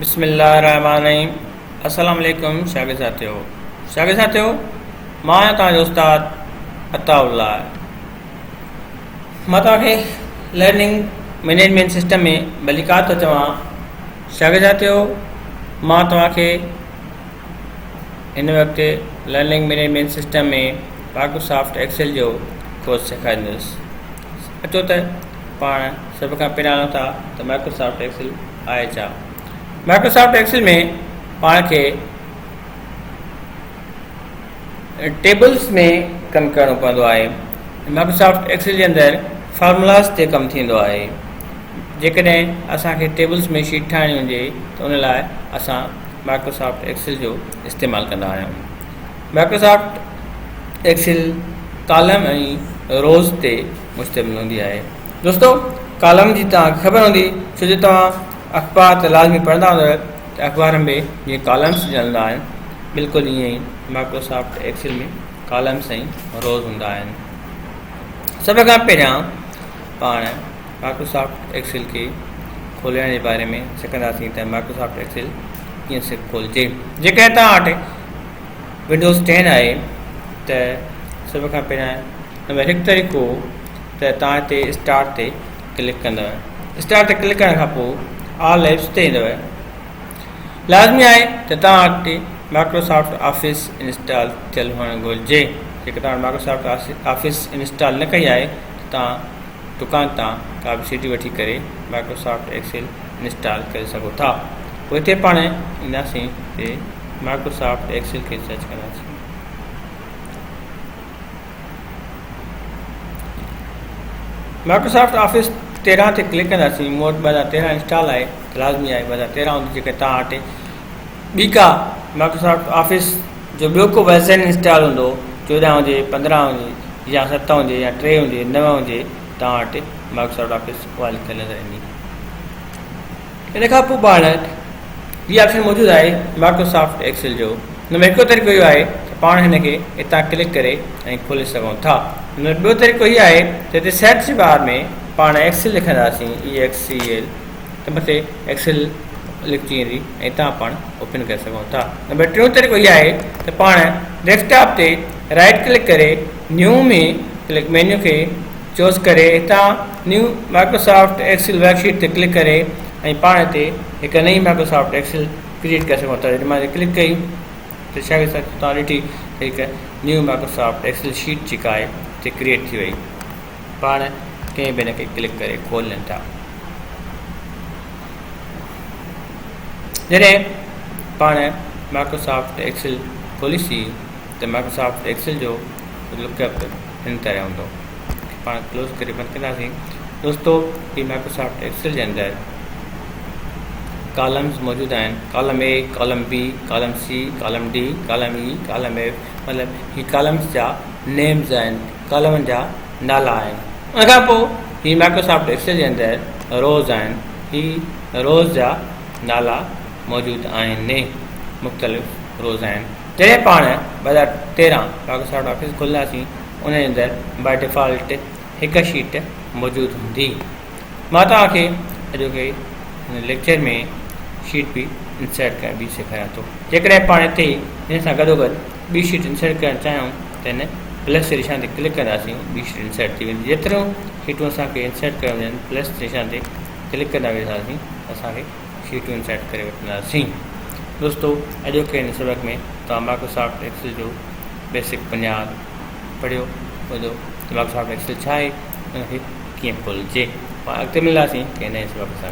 بسم الله الرحمن الرحيم السلام عليڪم شاگرد ساٿيو شاگرد ساٿيو مان آهيان توهان جو استاد عطاء الله مان توهان کي لرننگ مئنيجمينٽ سسٽم ۾ ڀليڪار ٿو چوان شاگرد ساٿيو مان توهان کي هن وقت learning management system ۾ Microsoft Excel جو ڪورس سيکاريندس اچو ته پاڻ سڀ کان پهريان هلون ٿا ته مائڪروسافٽ ايڪسل آهي ڇا؟ مائڪروسافٽ ايڪسل ۾ پاڻ کي ٽيبلز ۾ ڪم ڪرڻو پوندو آهي. مائڪروسافٽ ايڪسل جي اندر فارمولاز تي ڪم ٿيندو آهي. جيڪڏهن اسان کي ٽيبلز ۾ شيٽ ٺاهڻي هجي ته ان لاء اسان مائڪروسافٽ ايڪسل جو استعمال ڪندا آهيون. مائڪروسافٽ ايڪسل ڪالم ۽ روز تي مشتمل هوندي آهي. دوستو ڪالم جي توهان کي خبر هوندي ڇو جو توهان اخبار ته لازمي پڙهندا هوندؤ ته اخبارن ۾ جيئن ڪالمس ڏنل آهن بلڪل ائين ئي مائڪروسافٽ ايڪسل ۾ ڪالمس ۽ روز هوندا آهن. سڀ کان پهريان پاڻ مائڪروسافٽ ايڪسل کي کولڻ جي باري ۾ سکنداسين ته مائڪروسافٽ ايڪسل ڪيئن کولجي. جيڪڏهن توهان وٽ ونڊوز ٽين آهي ته سڀ کان پهريان نمبر هڪ طريقو ته توهان هتي اسٽارٽ تي ڪلڪ ڪندؤ. اسٽارٽ تي ڪلڪ ڪرڻ کان پوء آل ايپس تي ايندؤ. لازمي آهي ته توهان وٽ مائڪروسافٽ آفيس انسٽال ٿيل هئڻ گهرجي. جيڪڏهن توهان مائڪروسافٽ آفيس انسٽال نه ڪئي آهي ته توهان دڪان تان ڪا به سي ڊي وٺي ڪري مائڪروسافٽ ايڪسل انسٽال ڪري سگهو ٿا. پوء هتي پاڻ اينداسين تي مائڪروسافٽ ايڪسل کي سرچ ڪنداسين. مائڪروسافٽ آفيس 13 تي ڪلڪ ڪنداسين. مون وٽ 2013 انسٽال آهي ته لازمي آهي 2013 هوندي. جيڪڏهن توهان وٽ ٻي ڪا مائڪروسافٽ آفيس جو ٻيو ڪو ورزن انسٽال هوندو، 14 هجي، 15 هجي يا 7 هجي يا 3 هجي، 9 هجي، توهان وٽ مائڪروسافٽ آفيس اها لکيل نظر ايندي. ان کان پوء پاڻ وٽ هي آپشن موجود آهي مائڪروسافٽ ايڪسل جو. ان ۾ هڪڙو طريقو اهو آهي ته پاڻ هن کي هتان ڪلڪ ڪري ۽ کولي سگهون ٿا. ان ۾ ٻيو طريقو هي آهي ته هتي سرچ بار ۾ پاڻ ايڪسل لکنداسين EXCL ته مٿي ايڪسل لکجي ويندي ۽ هتان پاڻ اوپن ڪري سگهون ٿا. نمبر ٽيون طريقو هي آهي ته پاڻ ڊيسڪٽاپ تي رائٽ ڪلڪ ڪري نيو ۾ ڪلڪ مينيو کي چوز ڪري هتان نيو مائڪروسافٽ ايڪسل ورڪشيٽ تي ڪلڪ ڪري ۽ پاڻ هتي هڪ نئين مائڪروسافٽ ايڪسل ڪريئيٽ ڪري سگهون ٿا. جڏهن مان هتي ڪلڪ ڪئي ته شاگرد ساٿيو توهان ڏٺي ته هڪ نيو مائڪروسافٽ ايڪسل شيٽ جيڪا آهي هتي ڪريئيٽ ٿي وئي. پاڻ ڪنهن به هن کي ڪلڪ ڪري کولين ٿا. جڏهن پاڻ مائڪروسافٽ ايڪسل کوليسي ته مائڪروسافٽ ايڪسل جو لڪ اپ هن طرح هوندو. پاڻ ڪلوز ڪري بند ڪنداسين. دوستو هي مائڪروسافٽ ايڪسل جي اندر ڪالمز موجود آهن، column A, column B, column C, column D, column E, column F, مطلب هي ڪالمز جا نيمز آهن، ڪالمن جا نالا آهن. ان کان پوء هي مائڪروسافٽ ايڪسل جي اندر روز آهن، هي روز جا نالا موجود آهن، مختلف روز آهن. جڏهن پاڻ 2013 مائڪروسافٽ آفيس کولنداسين ان جي اندر باء ڊيفالٽ هڪ شيٽ موجود هوندي. مان توهان کي اڄوڪي هن ليڪچر ۾ شيٽ به انسرٽ ڪرڻ به سيکاريان ٿو. جيڪڏهن پاڻ هتي هن سان گڏوگڏ ٻي شيٽ انسرٽ ڪرڻ چاهيون ته هن پلس جي نشان تي ڪلڪ ڪنداسين ٻي شيٽ انسرٽ ٿي ويندي. جيتريون شيٽون اسان کي انسرٽ ڪرڻ هجن پلس جي نشان تي ڪلڪ ڪندا وينداسين اسان کي شيٽون انسرٽ ڪري وٺنداسين. دوستو اڄوڪي هن سبق ۾ توهان مائڪروسافٽ ايڪسل جو بيسڪ بنياد پڙهيو ٻڌو ته مائڪروسافٽ ايڪسل ڇا آهي ان کي ڪيئن کولجي. پاڻ اڳتي ملنداسين ڪنهن نئين سبق سان.